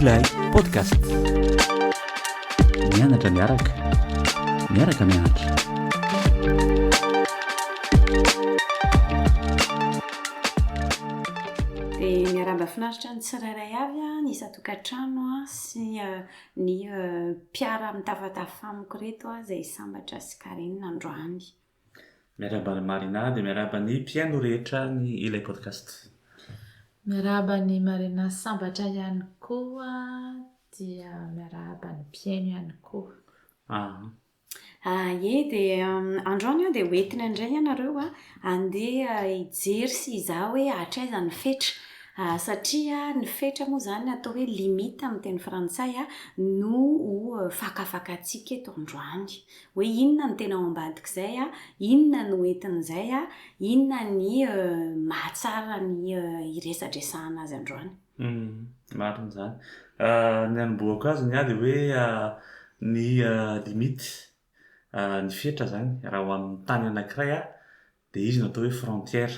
Ilay podcast. Mianatra miaraka, miaraka mianatra. Dia miarahaba finaritra ny tsirairay avy ny isan-tokantrano sy ny mpiara-mitafatafa amiko ireto izay Sambatra sy Carine androany. Miarahaba an'i Marina dia miarahaba ny mpihaino rehetra ny Ilay Podcast. Miarahaba an'i Marina Sambatra ihany koa dia miarahaba ny mpihaino ihany koa. Aa. Ie dia androany aho dia ho entina indray ianareo handeha hijery sy hizaha hoe hatraiza ny fetra. Satria ny fetra moa izany atao hoe limite amin'ny teny frantsay no ho fakafakantsika eto androany. Hoe inona no tena ao ambadik'izay, inona no entin'izay, inona ny mahatsara ny hiresadresahana azy androany. Marina izany. Ny hanombohako azy ny ahy dia hoe ny limite, ny fetra izany raha ho amin'ny tany anankiray dia izy no atao hoe frontière.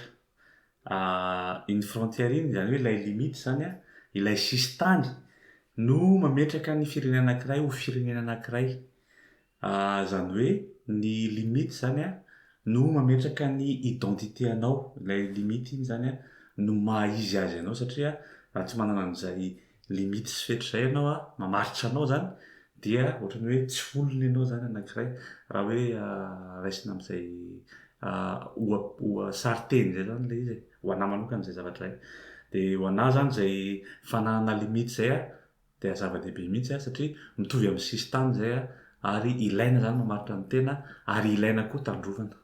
Iny frontière iny, izany hoe ilay limite izany an, ilay sisin-tany no mametraka ny firenena anankiray ho firenena anankiray. Izany hoe ny limite izany an no mametraka ny identité anao, ilay limite iny izany an no maha izy azy anao satria raha tsy manana an'izay limite sy fetra izay ianao an, mamaritra anao izany dia ohatran'ny hoe tsy olona ianao izany anankiray raha hoe raisina amin'izay oha sarin-teny izay izany ilay izy e, ho anà manokana izay zavatra izay. Dia ho anà izany izay fananana limite izay an dia zava-dehibe mihitsy an satria mitovy amin'ny sisintany izay an ary ilaina izany mamaritra ny tena ary ilaina koa tandrovana.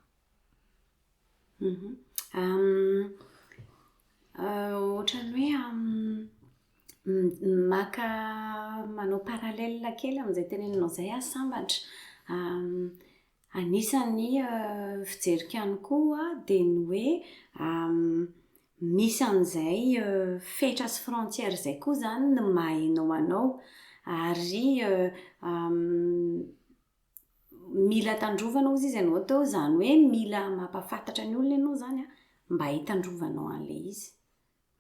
Ohatran'ny hoe maka manao parallèle kely amin'izay teneninao izay aho sambatra. Anisan'ny fijeriko ihany koa dia ny hoe misy an'izay fetra sy frontière izay koa izany ny maha enao anao. Ary mila tandrovana hozy izy ianao teo, izany hoe mila mampahafantatra ny olona ianao izany an, mba hitandrovanao an'ilay izy.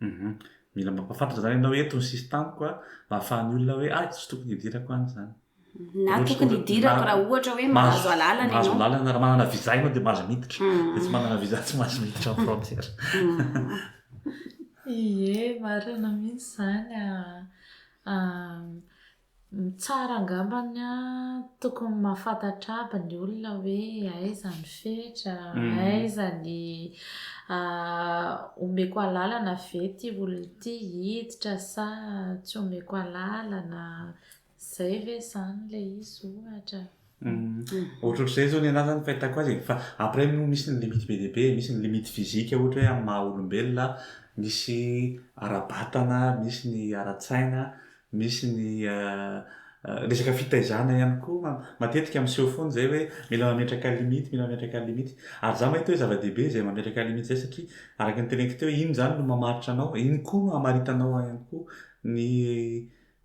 Hum. Mila mampahafantatra izany ianao hoe eto ny sisin-taniko an, mba ahafahan'ny olona hoe ah tsy tokony hidirako any izany. Na tokony hidirako raha ohatra hoe mahazo alalana ianao. Mahazo alalana, raha manana visa ianao dia mahazo miditra. Dia tsy manana visa tsy mahazo miditra amin'ny frontière. Ie, marina mihitsy izany an. Tsara angambany an, tokony mahafantatra aby ny olona hoe aiza ny fetra, aiza ny omeko alalana ve ity olona ity hiditra sa tsy omeko alalana, izay ve izany ilay izy ohatra? Ohatrohatr'izay izao ny anah zany ny fahitako azy e, fa après moa misy ny limite be dia be, misy ny limite physique ohatra hoe amin'ny maha olombelona, misy ara-batana, misy ny ara-tsaina, Misy ny resaka fitaizana ihany koa, matetika miseho foana izay hoe mila mametraka limite, mila mametraka limite. Ary za mahita hoe zava-dehibe izay mametraka limite izay satria araka ny teneniko teo hoe iny izany no mamaritra anao, iny koa no hamaritanao ihany koa ny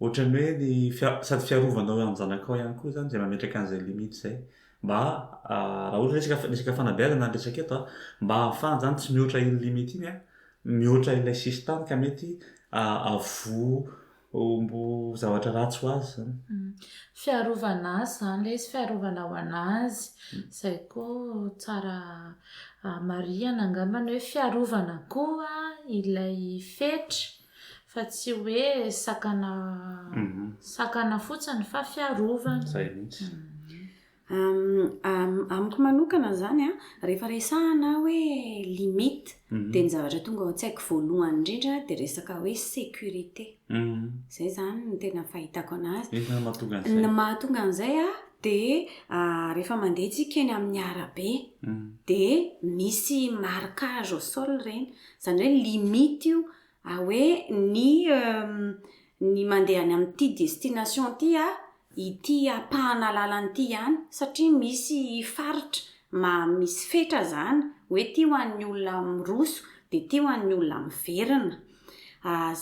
ohatran'ny hoe ny fia- sady fiarovanao ny zanakao ihany koa izany izay mametraka an'izay limite izay. Mba raha ohatra resaka resaka fanabeazana ny resaka eto an, mba ahafahany izany tsy mihoatra iny limite iny an, mihoatra ilay sisintany ka mety hahavoa ho zavatra ratsy ho azy izany. Fiarovana azy izany ilay izy, fiarovana ho an'azy. Izay koa tsara marihana angambany hoe fiarovana koa ilay fetra fa tsy hoe sakana sakana fotsiny fa fiarovana. Izay mihitsy. Amiko manokana izany an, rehefa resahana hoe limite dia ny zavatra tonga ao an-tsaiko voalohany indrindra dia resaka hoe sécurité. Izay izany no tena fahitako an'azy. Inona no mahatonga an'izay? Ny mahatonga an'izay an, dia rehefa mandeha tsika eny amin'ny arabe dia misy marquage au sol ireny. Izany hoe limite io hoe ny ny mandeha any amin'ity destination ity an, ity ampahana lalana ity ihany satria misy faritra ma- misy fetra izany hoe ity ho an'ny olona miroso dia ity ho an'ny olona miverina.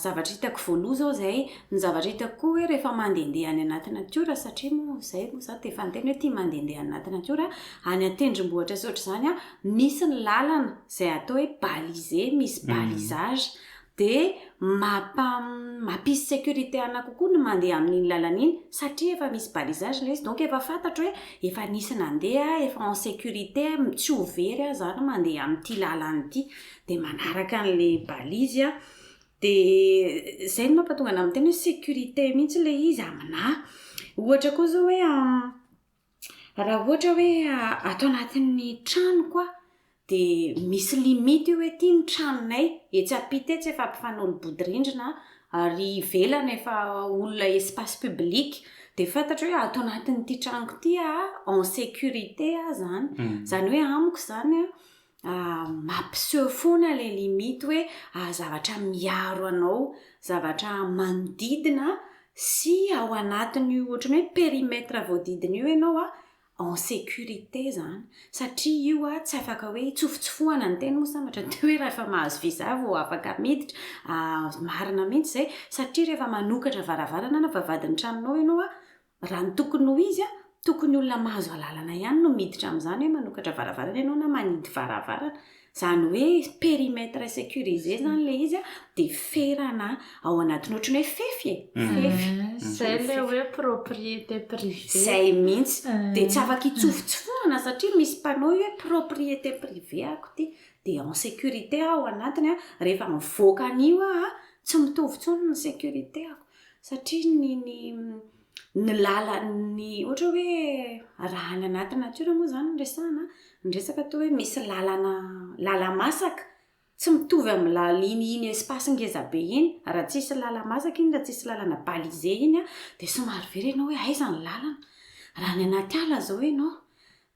Zavatra hitako voaloha izao izay, ny zavatra hitako koa hoe rehefa mandehandeha any anaty natiora satria moa izay moa izaho dia efa niteny hoe tia mandehandeha any anaty natiora, any an-tendrombohitra sy ohatr'izany an, misy ny lalana izay atao hoe balisé, misy balisage dia. mampa mampisy sécurité anà kokoa ny mandeha amin'iny lalana iny satria efa misy balisage ilay izy donc efa fantatro hoe efa nisy nandeha, efa en sécurité, tsy ho very aho izany mandeha amin'ity lalana ity. Dia manaraka an'ilay balise aho. Dia izay no mampatonga anà miteny hoe sécurité mihitsy ilay izy aminà. Ohatra koa izao hoe Raha ohatra hoe ato anatin'ny tranoko aho dia misy limite io hoe ity ny tranonay, etsy ampita etsy efa mpifanolo-bodirindrina ary ivelany efa olona espace public dia fantatro hoe ato anatin'ity tranoko ity aho en sécurité aho izany. Izany hoe amiko izany an, mampiseho foana ilay limite hoe zavatra miaro anao, zavatra manodidina sy ao anatin'io ohatran'ny hoe périmètre voadidina io ianao an, en sécurité izany. Satria io an, tsy afaka hoe itsofotsofohana ny teny moa sambatra teo hoe rehefa mahazo visa vao afaka miditra. Marina mihitsy izay, satria rehefa manokatra varavarana na vavahadin'ny tranonao ianao an, Raha ny tokony ho izy, tokony olona mahazo alalana ihany no miditra amin'izany hoe manokatra varavarana ianao na manidy varavarana. Izany hoe périmètre sécurisé izany ilay izy dia ferana ao anatiny ohatran'ny hoe fefy e! Fefy. Izay ilay hoe propriété privée. Izay mihitsy. Dia tsy afaka hitsofotsofohana satria misy panneau io hoe propriété privée ako ity. Dia en sécurité aho ao anatiny, rehefa mivoaka an'io aho, tsy mitovy intsony ny sécurité-ako. Satria ny ny ny lalan'ny ohatra hoe raha any anaty natiora moa izany no resahana, ny resaka toa hoe misy lalana lala-masaka, tsy mitovy amin'ny lal- iny iny espace ngeza be iny, raha tsisy lala-masaka iny, raha tsisy lalana balisé iny an, dia somary very ianao hoe aiza ny lalana. Raha any anaty ala izao ianao,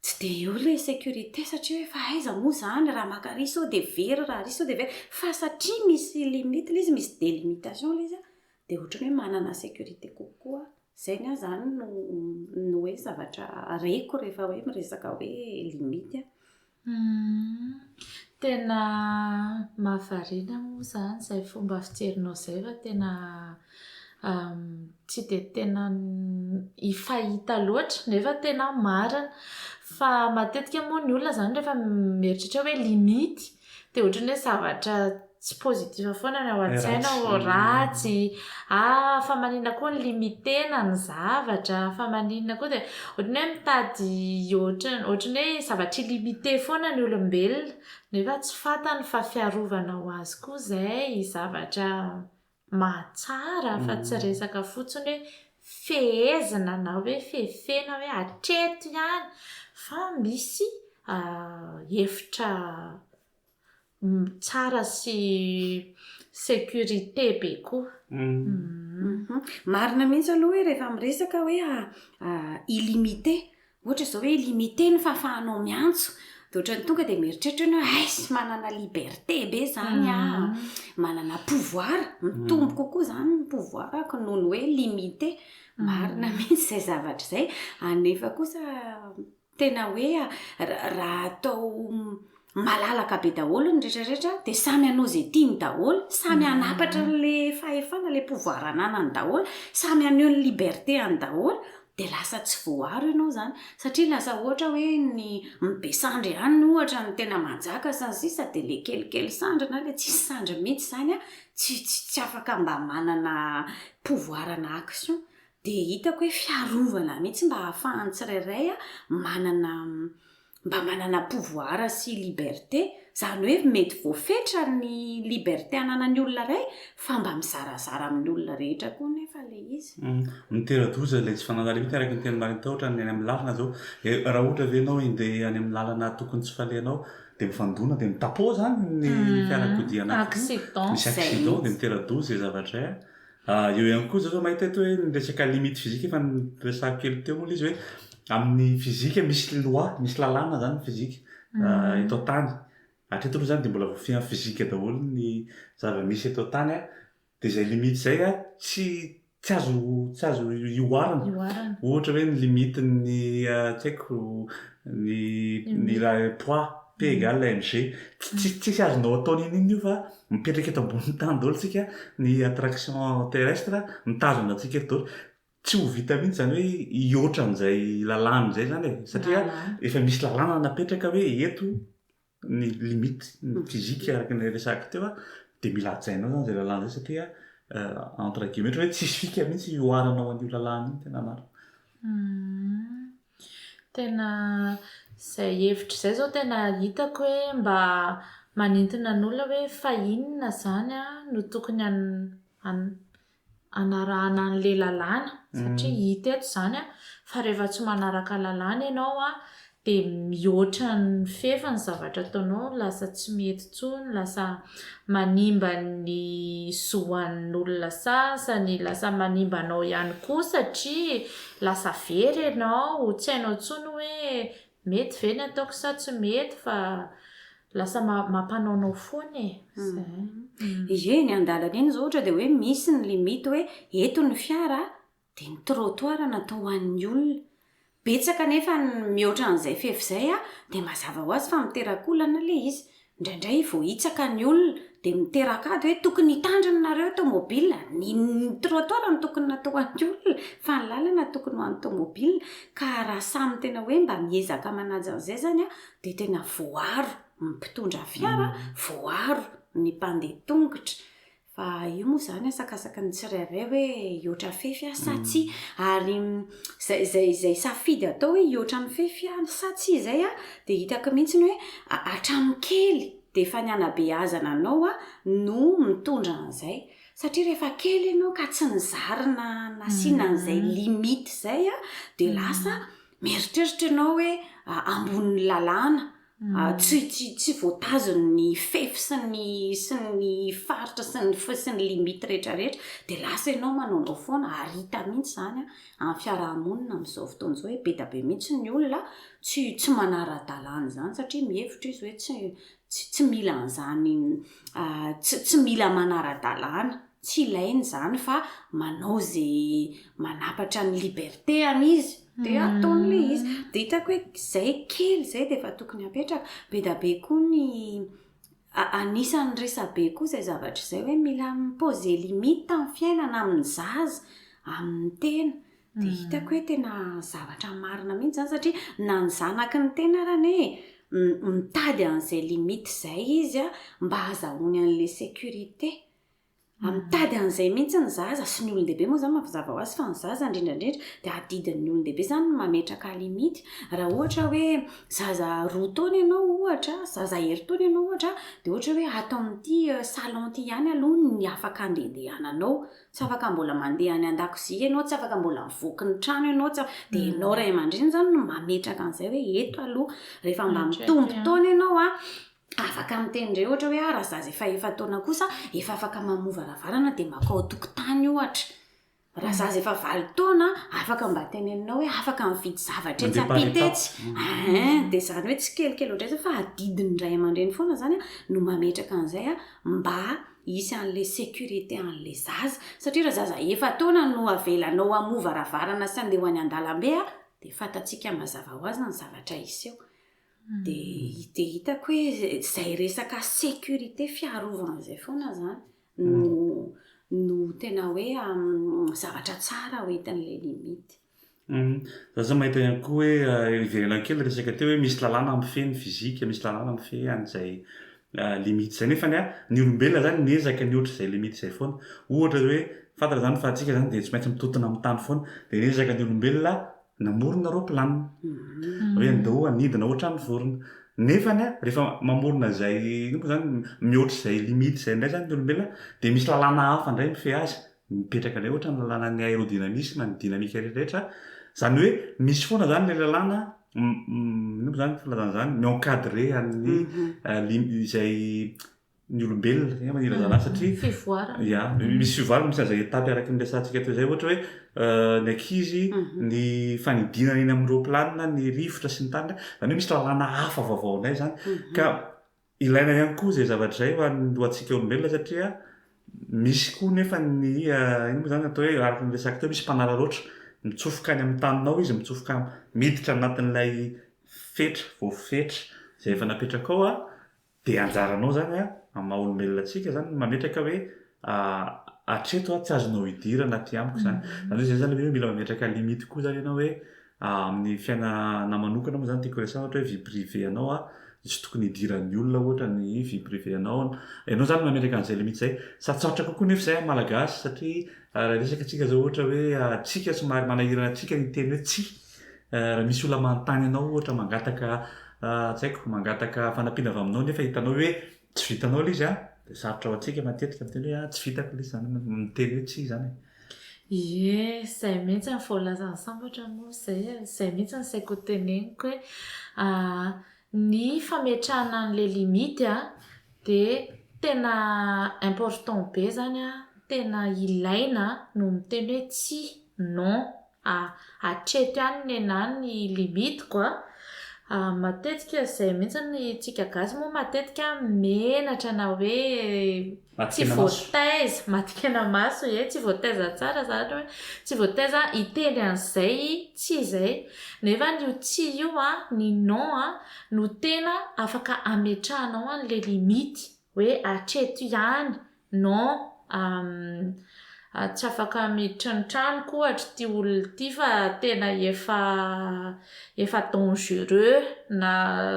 tsy dia eo ilay sécurité satria hoe fa aiza moa izany, raha maka ary sao dia very, raha ary sao dia very, fa satria misy limite ilay izy, misy délimitation ilay izy an, dia ohatran'ny hoe manana sécurité kokoa. Izay ny ahy izany no no hoe zavatra reko rehefa hoe miresaka hoe limite aho. Tena mahavariana moa izany izay fomba fijerinao izay fa tena tsy dia tena fahita loatra nefa tena marina. Fa matetika moa ny olona izany rehefa mieritreritra hoe limite dia ohatran'ny hoe zavatra tsy positif foana ny ao an-tsaina ao, ratsy, ah fa maninona koa ny limiter-na ny zavatra, fa maninona koa dia ohatran'ny hoe mitady ohatran'ny ohatran'ny hoe zavatra illimité foana ny olombelona nefa tsy fantany fa fiarovana ho azy koa izay, zavatra mahatsara fa tsy resaka fotsiny hoe fehezina na hoe fefena hoe hatreto ihany fa misy hevitra tsara sy sécurité be koa. Marina mihitsy aloha hoe rehefa miresaka hoe illimité, ohatra izao hoe illimité ny fahafahanao miantso, dia ohatran'ny tonga dia mieritreritra ianao hoe hay manana liberté be izany aho, manana pouvoir, mitombo kokoa izany ny pouvoir-ko noho ny hoe limité. Marina mihitsy izay zavatra izay, anefa kosa Tena hoe raha atao malalaka be daholo ny rehetra rehetra dia samy hanao izay tiany daholo, samy hanapatra an'ilay fahefana, ilay pouvoir ananany daholo, samy haneho ny liberté-any daholo, dia lasa tsy voaaro ianao izany. Satria lasa ohatra hoe ny ny be sandry ihany ohatra no tena manjaka sy ny sisa dia ilay kelikely sandry na ilay tsisy sandry mihitsy izany an, tsy tsy afaka mba manana pouvoir na action. Dia hitako hoe fiarovana mihitsy mba ahafahan'ny tsirairay manana mba manana pouvoir sy liberté. Izany hoe mety voafetra ny liberté ananan'ny olona iray fa mba mizarazara amin'ny olona rehetra koa nefa ilay izy. Mitera-doza ilay tsy fananana limite araka ny tenin'i Marinta ohatra ny any amin'ny lalana izao. Raha ohatra ve ianao handeha any amin'ny lalana tokony tsy falehanao dia mifandona dia mi-tapot izany ny fiarakodia anankiroa. Misy accident dia mitera-doza izay zavatra izay. Eo ihany koa zao zao mahita eto hoe ny resaka limite physique efa niresahako kely teo moa ilay izy hoe amin'ny physique misy loi, misy lalàna zany ny physique eto an-tany. Hatreto aloha zany dia mbola voafehin'ny physique daholo ny zava-misy eto an-tany an, dia izay limite izay an tsy tsy azo tsy azo ihoarana. Ohatra hoe ny limite-n'ny tsy haiko ny ny raha poids, P égale mg. Tsy tsisy azonao atao n'inon'inona io fa mipetraka eto ambonin'ny tany daholo tsika, ny attraction terrestre mitazona antsika eto daholo. Tsy ho vita mihitsy izany hoe hihoatra an'izay lalàna izay izany e, satria efa misy lalàna napetraka hoe eto ny limite ny physique araka ny resahako teo an. Dia mila hajainao izany izay lalàna izay satria entre guillemets ohatra hoe tsisy fika mihitsy hihoaranao an'io lalàna io ny tena marina. Tena izay hevitra izay izao tena hitako hoe mba manintona ny olona hoe fa inona izany no tokony hanarahana an'ilay lalàna satria hita eto izany an, fa rehefa tsy manaraka lalàna ianao an, dia mihoatra ny fefy ny zavatra ataonao, lasa tsy mety intsony, lasa manimba ny zo an'olona sasany, lasa manimba anao ihany koa satria lasa very ianao, tsy hainao intsony hoe mety ve ny ataoko sa tsy mety fa lasa mampanaonao foana e! Zay. Ie, ny andalana eny izao ohatra dia hoe misy ny limite hoe eto ny fiara dia ny trottoir natao ho an'ny olona. Betsaka anefa ny mihoatra an'izay fefy izay dia mazava ho azy fa miteraka olana ilay izy. Indraindray voahitsaka ny olona dia miteraka ady hoe tokony hitandrina nareo tomobile, ny trottoir no tokony natao ho an'ny olona fa ny lalana tokony ho an'ny tomobile. Ka raha samy tena hoe mba miezaka manaja an'izay izany dia tena voaaro ny mpitondra fiara, voaaro ny mpandeha tongotra. Fa io moa izany asakasaky ny tsirairay hoe hihoatra fefy aho sa tsia. Ary izay izay izay safidy atao hoe hihoatra ny fefy aho sa tsia izay an, dia hitako mihitsy hoe hatramin'ny kely dia efa ny hanabeazana anao no mitondra an'izay. Satria rehefa kely ianao ka tsy nizarina nasiana an'izay limite izay an, dia lasa mieritreritra ianao hoe ambonin'ny lalàna. Tsy tsy tsy voatazon'ny fefy sy ny sy ny faritra sy ny sy ny limite rehetra rehetra dia lasa ianao manaonao foana ary hita mihitsy izany an amin'ny fiarahamonina amin'izao fotoana izao hoe be dia be mihitsy ny olona tsy tsy manara-dalàna izany satria mihevitra izy hoe tsy tsy tsy mila an'izany tsy tsy mila manara-dalàna. Tsy ilaina izany fa manao ze manapatra ny liberté-any izy de ataony le izy. De hitako hoe zay kely zay de efa tokony apetraka. Be da be koa ny anisan'ny resabe koa izay zavatra izay hoe mila mi-poser limite amin'ny fiainana, amin'ny zaza, amin'ny tena. Dia hitako hoe tena zavatra marina mihitsy izany satria na ny zanaky ny tena ary anie mitady an'izay limite izay izy an, mba hahazahoany an'ilay sécurité. Mitady an'izay mihitsy ny zaza sy ny olon-dehibe moa izany mazava ho azy fa ny zaza indrindra indrindra dia adidin'ny olon-dehibe izany ny mametraka limite. Raha ohatra hoe zaza roa taona ianao ohatra, zaza herintaona ianao ohatra, dia ohatra hoe ato amin'ity salon ity ihany aloha ny afaka andehandehananao. Tsy afaka mbola mandeha any an-dakozia ianao, tsy afaka mbola mivoaka ny trano ianao, tsy dia ianao ray aman-dreny izany no mametraka an'izay hoe eto aloha. Rehefa mba mitombo taona ianao an, afaka miteny indray ohatra hoe raha zaza efa efa-taona kosa efa afaka mamoha varavarana dia makao an-tokotany ohatra. Raha zaza efa 8 taona, afaka mba teneninao hoe afaka mividy zavatra etsy Mandeha par ampita étape. etsy. Ein, dia izany hoe tsikelikely ohatr'izay fa adidin'ny ray aman-dreny foana izany an no mametraka an'izay an mba hisy an'ilay sécurité an'ilay zaza. Satria raha zaza efa-taona no avelanao hamoha varavarana sy handeha ho any an-dalambe an, dia fantatsika mazava ho azy ny zavatra hiseho. Dia dia hitako hoe izay resaka sécurité fiarovana izay foana izany no no tena hoe zavatra tsara hoentin'ilay limite. Za zao mahita ihany koa hoe hiverenako kely resaka teo hoe misy lalàna mifehy ny physique, misy lalàna mifehy an'izay limite izay nefany an ny olombelona zany miezaka mihoatra izay limite izay foana. Ohatra hoe fantatra zany fa antsika zany dia tsy maintsy mitontona amin'ny tany foana dia niezaka ny olombelona namorona roaplanina. Hoe andao hanidina ohatran'ny vorona. Nefany an rehefa mamorona izay inona moa zany mihoatra izay limite izay indray zany ny olombelona dia misy lalàna hafa indray mifehy azy. Mipetraka indray ohatra ny lalànan'ny aérodynamisme, ny dynamique rehetra rehetra. Izany hoe misy foana izany ilay lalàna inona moa izany filazana izany, mi-encadrer an'ny lim- izay ny olombelona, angamba ny ilazana azy satria Fivoarana. Ya, misy fivoarana, misy an'izay étape araka ny resahantsika teo izay ohatra hoe ny ankizy, ny fanidinana eny amin'ny roaplanina, ny rivotra sy ny tariny, izany hoe misy lalàna hafa vaovao indray izany. Ka Ilaina ihany koa izay zavatra izay ho an'ny ho antsika olombelona satria misy koa nefa ny inona moa izany atao hoe araka ny resaka teo misy mpanararaotra mitsofoka any amin'ny taninao izy mitsofoka miditra anatin'ilay fetra voafetra izay efa napetrakao an, dia anjaranao izany an amin'ny maha olombelona antsika izany ny mametraka hoe hatreto an tsy azonao idirana aty amiko izany, izany hoe izay izany ilay hoe mila mametraka limite koa izany ianao hoe. Amin'ny fiainana manokana moa izany tiako resahina ohatra hoe vie privée anao an, tsy tokony hidiran'ny olona ohatra ny vie privée anao. Ianao izany mametraka an'izay limite izay. Sarotsarotra kokoa nefa izay amin'ny Malagasy satria raha hiresaka tsika izao ohatra hoe antsika somary manahirana antsika ny hiteny hoe tsia. Raha misy olona manontany anao ohatra mangataka tsy haiko, mangataka fanampiana avy aminao nefa hitanao hoe tsy vitanao ilay izy an, dia sarotra ho antsika matetika miteny hoe tsy vitako ilay izy izany, miteny hoe tsia izany e. Ie, izay mihitsy ny voalazan'i Sambatra moa izay e, izay mihitsy no saiko ho teneniko hoe ny fametrahana an'ilay limite an, dia tena important be izany an, tena ilaina no miteny hoe tsia, non, Hatreto ihany nenà ny limite-ko a! Matetika izay mihitsy ny tsika gasy moa matetika menatra na hoe tsy voataiza, matin-kenamaso, ie tsy voataiza tsara izany hoe tsy voataiza hiteny an'izay tsia izay. Nefa io tsia io an, ny non an, no tena afaka ametrahanao an'ilay limite hoe hatreto ihany, Non, tsy afaka miditra ny tranoko ohatra ity olona ity fa tena efa efa dangereux na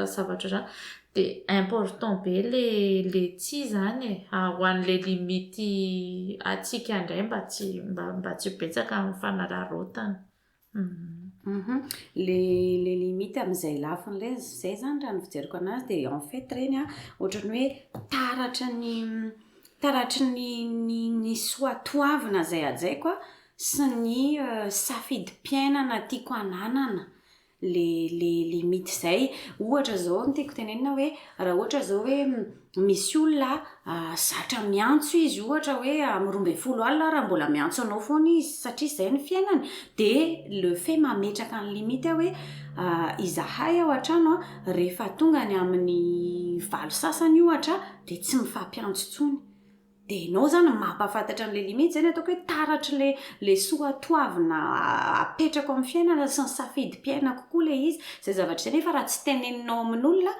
zavatra ohatr'izany. Dia important be le le tsia izany e, ho an'ilay limite antsika indray mba tsy mba tsy ho betsaka ny fanararaotana. Le le limite amin'izay lafiny ilay izay izany raha ny fijeriko an'azy dia en fait ireny an, ohatran'ny hoe taratry ny taratry ny ny ny soatoavina izay hajaiko an, sy ny safidim-piainana tiako hananana. Le le limite izay. Ohatra izao ny tiako tenenina hoe raha ohatra izao hoe misy olona zatra miantso izy ohatra hoe amin'ny 12 alina raha mbola miantso anao foana izy satria izay ny fiainany dia le fait mametraka ny limite aho hoe izahay ao an-trano an rehefa tonga ny amin'ny valo sasany ohatra dia tsy mifampiantso intsony. Dia ianao izany mampahafantatra an'ilay limite, izay no ataoko hoe taratr'ilay ilay soatoavina apetrako amin'ny fiainana sy ny safidim-piainako koa ilay izy. Izay zavatra izay nefa raha tsy teneninao amin'olona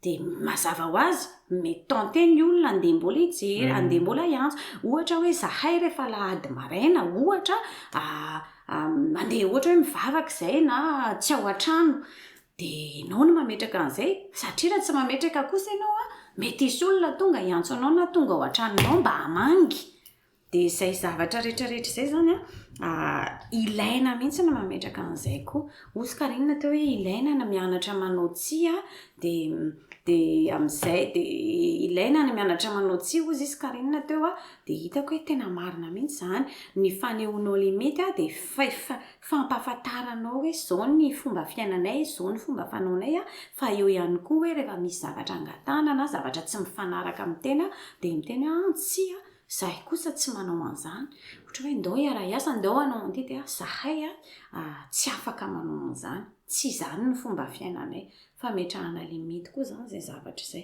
dia mazava ho azy mety tenter ny olona handeha mbola hijery, handeha mbola hiantso. Ohatra hoe izahay rehefa alahady maraina ohatra, mandeha ohatra hoe mivavaka izay na tsy ao an-trano, Dia ianao no mametraka an'izay, satria raha tsy mametraka kosa ianao an, mety hisy olona tonga hiantso anao na tonga ao an-tranonao mba hamangy. Dia izay zavatra rehetra rehetra izay izany an, ilaina mihitsy ny mametraka an'izay koa. Hoy Carine teo hoe ilaina ny mianatra manao tsia, dia dia amin'izay dia ilaina ny mianatra manao tsia hozy izy Carine teo an, dia hitako hoe tena marina mihitsy izany. Ny fanehoanao limite dia fampahafantaranao hoe izao ny fomba fiainanay, izao ny fomba fanaonay fa eo ihany koa hoe rehefa misy zavatra angatahana na zavatra tsy mifanaraka amin'ny tena dia miteny hoe an tsia, izahay kosa tsy manao an'izany. Ohatra hoe ndao hiara-hiasa, ndao hanao an'ity dia izahay tsy afaka manao an'izany, tsy izany ny fomba fiainanay. Fametrahana limite koa izany izay zavatra izay.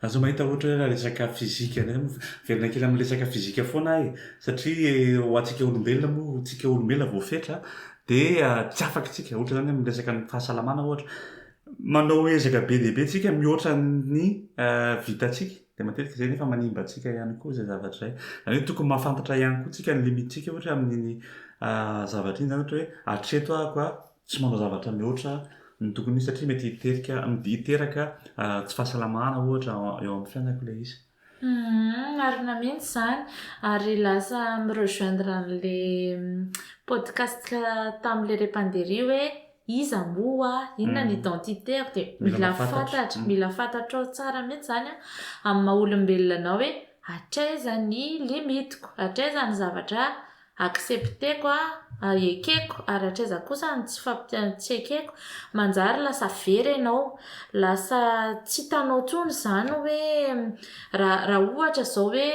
Aza mahita ohatra hoe raha resaka physique indray moa, miverina kely amin'ny resaka physique foana aho e, satria ho antsika olombelona moa, tsika olombelona voafetra dia tsy afaka tsika, ohatra izany amin'ny resaka ny fahasalamana ohatra, manao ezaka be dia be tsika mihoatra ny vitantsika, dia matetika izay nefa manimba antsika ihany koa izay zavatra izay. Izany hoe tokony mahafantatra ihany koa tsika ny limite-tsika ohatra hoe amin'iny zavatra iny izany ohatra hoe hatreto aho ka Tsy manao zavatra mihoatra ny tokony ho izy satria mety hiterika hiteraka tsy fahasalamana ohatra eo amin'ny fiainako ilay izy. Humm marina mihitsy izany, ary lasa mi-rejoindre an'le podcast tamin'ilay Repandery hoe iza moa aho, inona ny identité-ko dia mila fantatra, mila fantatrao tsara mihitsy izany an, amin'ny maha olombelona anao hoe hatraiza ny limite-ko, hatraiza ny zavatra accepter-ko a, ekeko ary hatraiza kosa ny tsy fampi- tsy ekeko, manjary lasa very ianao, lasa tsy hitanao intsony izany hoe raha raha ohatra izao hoe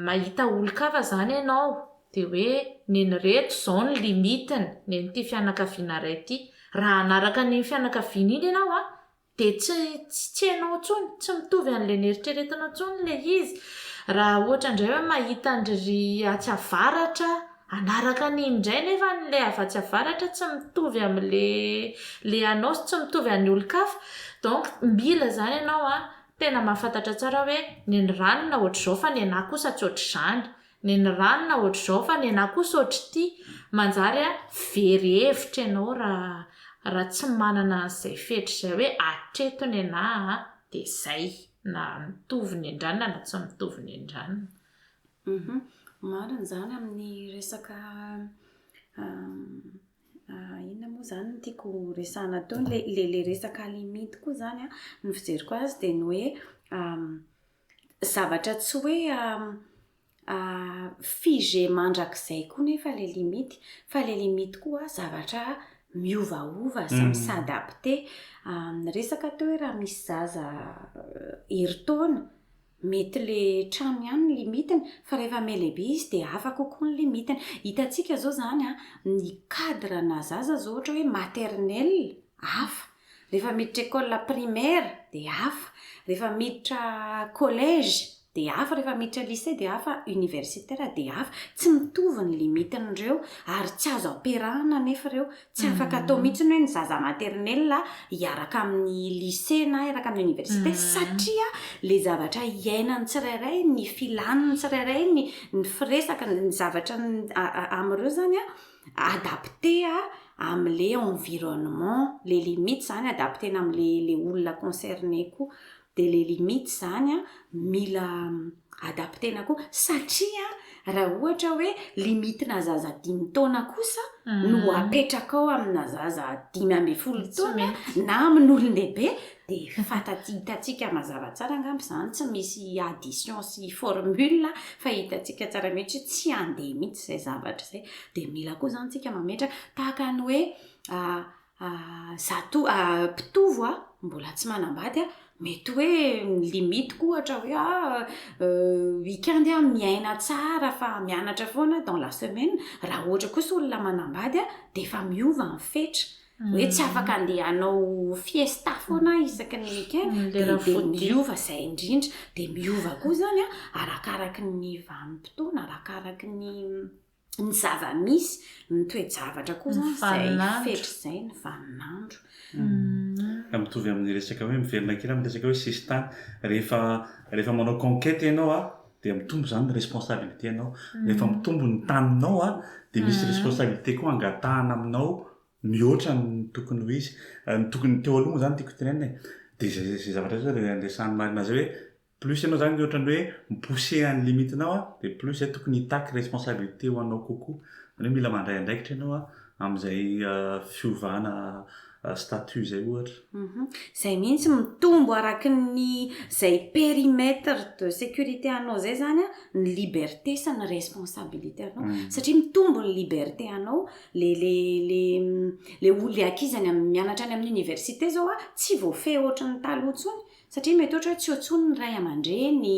mahita olon-kafa izany ianao dia hoe nen'ireto izao ny limite-ny, nen'ity fianakaviana iray ity, raha hanaraka an'iny fianakaviana iny ianao an, Dia tsy tsy hainao intsony, tsy mitovy an'ilay neritreretinao intsony ilay izy. Raha ohatra indray hoe mahita an-dry atsy avaratra, hanaraka an'iny indray nefa ilay avy atsy avaratra tsy mitovy amin'ilay ilay anao sy tsy mitovy an'ny olon-kafa. Donc mila izany ianao an, tena mahafantatra tsara hoe ny an'i ranona ohatr'izao fa ny anà kosa tsy ohatr'izany. Nen'i ranona ohatr'izao fa nenà kosa ohatr'ity. Manjary very hevitra ianao raha raha tsy manana an'izay fetra izay hoe hatreto nenà a, dia izay. Na mitovy nendranona na tsy mitovy nendranona. Hum marina izany amin'ny resaka inona moa izany no tiako resahana teo, ilay ilay resaka limite koa izany an, ny fijeriko azy dia ny hoe zavatra tsy hoe figé mandrakizay koa nefa ilay limite, fa ilay limite koa zavatra miovaova sy mi-s'adapter. Niresaka teo hoe raha misy zaza herintaona, Mety le trano ihany ny limite-ny fa rehefa mihalehibe izy dia hafa kokoa ny limite-ny. Hitantsika izao izany an, ny cadre na zaza izao ohatra hoe maternelle, hafa. Rehefa miditra école primaire dia hafa. Rehefa miditra collège dia hafa. Rehefa miditra lycée dia hafa. Universitaire dia hafa. Tsy mitovy ny limite-n'ireo ary tsy azo ampiarahana anefa ireo. Tsy afaka atao mihitsy ny hoe ny zaza maternelle hiaraka amin'ny lycée na hiaraka amin'ny université satria le zavatra iainan'ny tsirairay, ny filan'ny tsirairay, ny ny firesaka, ny zavatra amin'ireo zany an, adapté amin'le environnement, le limite zany adapter-na amin'le le olona concerné koa. Dia le limite zany an, mila adapter-na koa satria raha ohatra hoe limite-na zaza dimy taona kosa no apetrakao amina zaza 15 taona na amin'olon-dehibe dia fantatsika, hitantsika mazava tsara angamba izany, tsy misy addition sy formule fa hitantsika tsara mihitsy hoe tsy handeha mihitsy izay zavatra izay. Dia mila koa izany tsika mametraka tahaka ny hoe Zato mpitovo a, mbola tsy manambady a, mety hoe ny limite-ko ohatra hoe ah week-end aho miaina tsara fa mianatra foana aho dans la semaine, raha ohatra kosa olona manambady a, dia efa miova ny fetra, hoe tsy afaka andeha hanao fiesta foana aho isaky ny week-end, dia dia miova izay indrindra, dia miova koa izany an, arakaraky ny vanim-potoana, arakaraky ny. ny zava-misy, ny toe-javatra koa izany izay fetra izay, ny vaninandro. Ka mitovy amin'ny resaka hoe miverina kely amin'ny resaka hoe sisintany, rehefa rehefa manao conquête ianao an, dia mitombo izany ny responsabilité anao, rehefa mitombo ny taninao an, dia misy responsabilité koa angatahana aminao mihoatra ny tokony ho izy, ny tokony teo aloha moa izany tiako tenenina e, dia izay izay zavatra izay izany resahan'i Marina izay hoe Plus ianao zany ohatran'ny hoe mi-pousser an'ny limite-nao an, dia plus zay tokony hitaky responsabilité ho anao kokoa. Izany hoe mila mandray andraikitra ianao an, amin'izay fiovana statut izay ohatra. Izay mihitsy, mitombo araky ny izay périmètre de sécurité anao izay zany an, ny liberté sy ny responsabilité anao. Satria mitombo ny liberté anao, le le le le olona le ankizy any amin'ny mianatra any amin'ny université zao an, tsy voafehy ohatran'ny taloha intsony. Satria mety ohatra hoe tsy eo intsony ny ray aman-dreny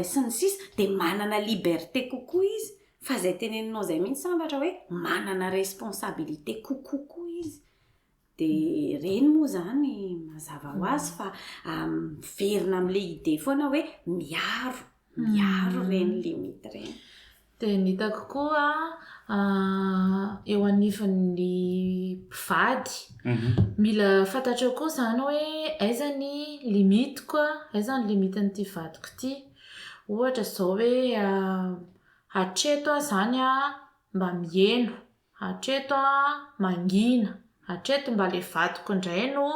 sy ny sisa dia manana liberté kokoa izy fa izay teneninao izay mihitsy sambatra hoe manana responsabilité kokoa koa izy. Dia ireny moa izany mazava ho azy fa miverina amin'ilay idée foana hoe miaro, miaro ireny limite ireny. Dia ny hitako koa eo anivon'ny mpivady, mila fantatrao koa izany hoe aiza ny limite-ko, aiza ny limite-n'ity vadiko ity. Ohatra izao hoe hatreto aho izany an, mba miheno, hatreto aho mangina, hatreto mba ilay vadiko indray no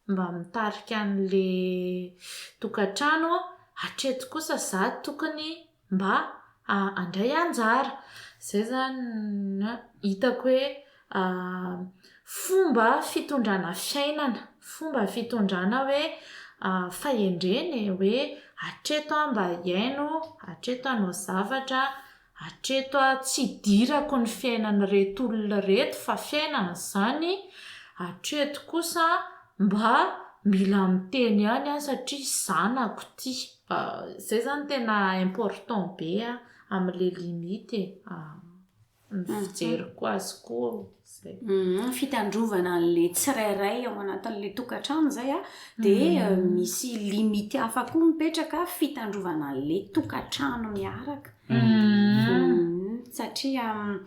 mba mitarika an'ilay tokantrano, hatreto kosa izaho tokony mba handray anjara. Izay izany no hitako hoe fomba fitondrana fiainana, fomba fitondrana hoe fahendrena e, hoe hatreto aho mba hihaino, hatreto aho hanao zavatra, hatreto aho tsy hidirako ny fiainan'ireto olona ireto fa fiainana izany, hatreto kosa mba mila miteny ihany aho satria zanako ity. Izay izany tena important be amin'ilay limite e, ny fijeriko azy koa izay. Fitandrovana an'ilay tsirairay ao anatin'ilay tokantrano izay an, dia misy limite hafa koa mipetraka fitandrovana an'ilay tokantrano miaraka. Satria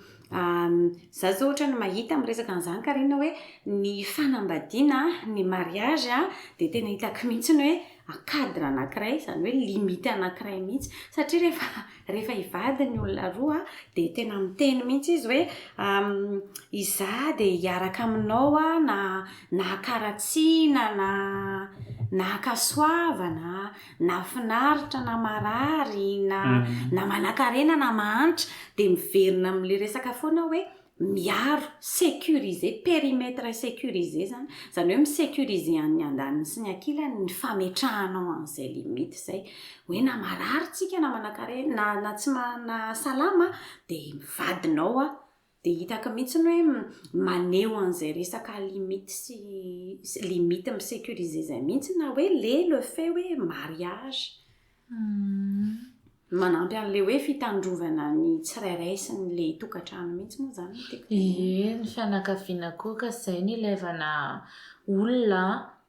za zao ohatra ny mahita miresaka an'izany Carine hoe ny fanambadiana, ny mariage dia tena hitako mihitsy ny hoe cadre anankiray, izany hoe limite anankiray mihitsy. Satria rehefa rehefa hivady ny olona roa dia tena miteny mihitsy izy hoe izaho dia hiaraka aminao aho na na an-karatsiana na na an-kasoavana na finaritra na marary na na manankarena na mahantra dia miverina amin'ilay resaka foana hoe miaro, sécuriser, périmètre sécurisé zany, zany hoe mi-sécuriser an'ny andaniny sy ny ankilany ny fametrahanao an'izay limite izay, hoe na marary tsika na manankarena na na tsy ma- na salama dia vadinao aho, dia hitako mihitsy ny hoe maneho an'izay resaka limite sy limite mi-sécuriser izay mihitsy na hoe le le fait hoe mariage. Manampy an'ilay hoe fitandrovana ny tsirairay sy ny le tokantrano mihitsy moa izany no tiako tenenina. Ie, ny fianakaviana koa ka izay no ilaivana olona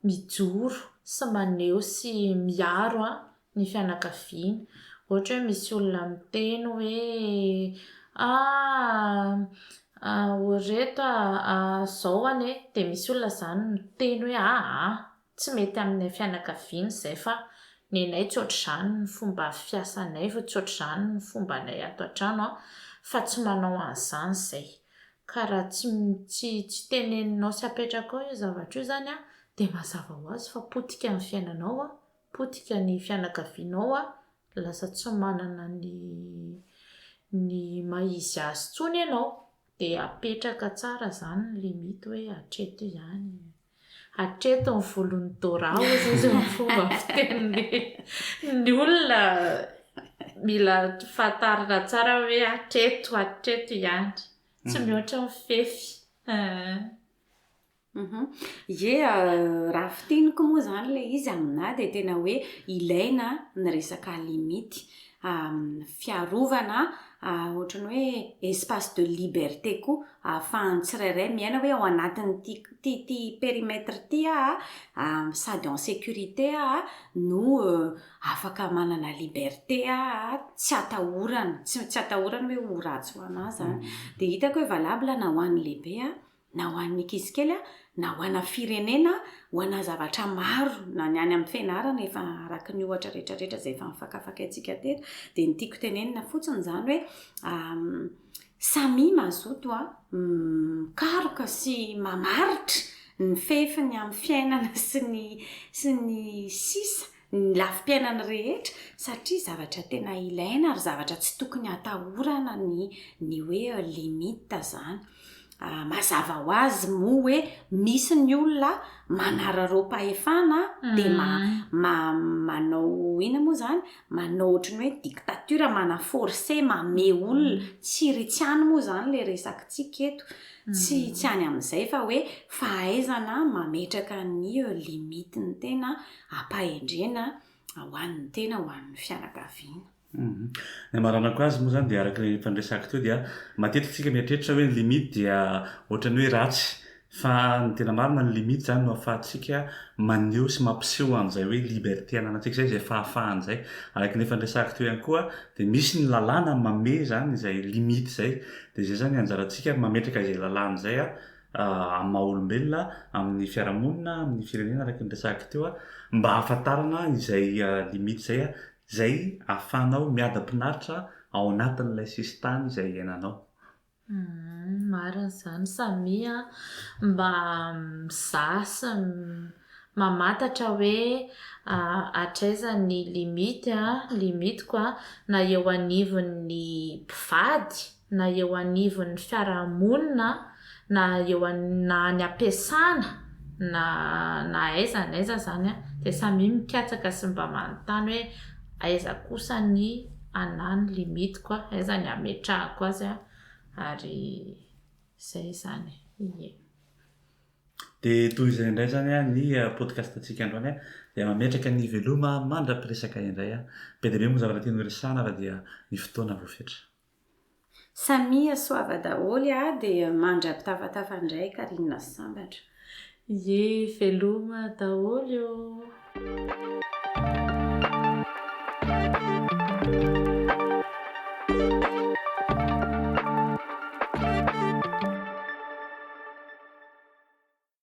mijoro sy maneho sy miaro ny fianakaviana. Ohatra hoe misy olona miteny hoe ah ry reto ah, izao anie, dia misy olona izany miteny hoe aa. Tsy mety aminay fianakaviana izay fa nenay tsy ohatr'izany ny fomba fiasanay fa tsy ohatr'izany ny fombanay ato an-trano an, fa tsy manao an'izany izay. Ka raha tsy tsy tsy teneninao sy apetrakao io zavatra io izany an, dia mazava ho azy fa potika ny fiainanao an, potika ny fianakavianao an, lasa tsy manana ny ny maha izy azy intsony ianao. Dia apetraka tsara izany ny limite hoe hatreto ihany. Hatreto ny volon'i Dora hozy izy ny fomba fitenin'ny ny olona mila fantarina tsara hoe hatreto, hatreto ihany. Tsy mihoatra ny fefy. Ie, raha fintiniko moa izany ilay izy aminà dia tena hoe ilaina ny resaka limite. Fiarovana ohatran'ny hoe espace de liberté koa ahafahan'ny tsirairay miaina hoe ao anatin'ity ity ity périmètre ity aho an, sady en sécurité aho no afaka manana liberté aho tsy atahorana, tsy atahorana hoe ho ratsy ho anà izany. Dia hitako hoe valable na ho an'ny lehibe na ho an'ny ankizy kely, na ho ana firenena, ho ana zavatra maro, na ny any amin'ny fianarana efa araka ny ohatra rehetra rehetra izay efa nifakafakaintsika teto, dia ny tiako tenenina fotsiny izany hoe samia mazoto mikaroka sy mamaritra ny fefiny amin'ny fiainana sy ny sy ny sisa, ny lafim-piainana rehetra satria zavatra tena ilaina ary zavatra tsy tokony hatahorana ny ny hoe limite izany. Mazava ho azy moa hoe misy ny olona manararaom-pahefana dia manao inona moa izany? Manao ohatran'ny hoe dictature, mana-forcer, mamehy olona. Tsy ry tsy any moa izany ilay resakitsika eto. Tsy tsy any amin'izay fa hoe fahaizana mametraka ny limite-n'ny tena am-pahendrena ho an'ny tena, ho an'ny fianakaviana. Ny hamaranako azy moa izany dia araka ny efa niresahako teo dia matetika isika mieritreritra hoe ny limite dia ohatran'ny hoe ratsy fa ny tena marina ny limite izany no ahafahantsika maneho sy mampiseho an'izay hoe liberté ananantsika izay, izay fahafahana izay. Araka ny efa niresahako teo ihany koa dia misy ny lalàna mamehy izany izay limite izay dia izay izany anjarantsika mametraka izay lalàna izay amin'ny maha olombelona, amin'ny fiarahamonina, amin'ny firenena araka ny resahako teo mba hahafantarana izay limite izay Izay ahafahanao miadam-pinaritra ao anatin'ilay sisintany izay iainanao. Humm marina izany Samia a! Mba mizaha sy mamantatra hoe hatraiza ny limite a, limite-ko a, na eo anivon'ny mpivady na eo anivon'ny fiarahamonina na eo na any am-piasana na na aiza na aiza izany an, dia samia mikatsaka sy mba manontany hoe aiza kosa ny anà ny limite-ko an, aiza ny ametrahako azy an, ary izay izany e, ie. Dia toy izay indray izany ny podcast-ntsika androany dia mametraka ny veloma mandra-piresaka indray. Be dia be moa zavatra tiana horesahana fa dia ny fotoana voafetra. Samia soava daholo a dia mandra-pitafatafa indray Carine sy Sambatra. Ie, veloma daholo ô!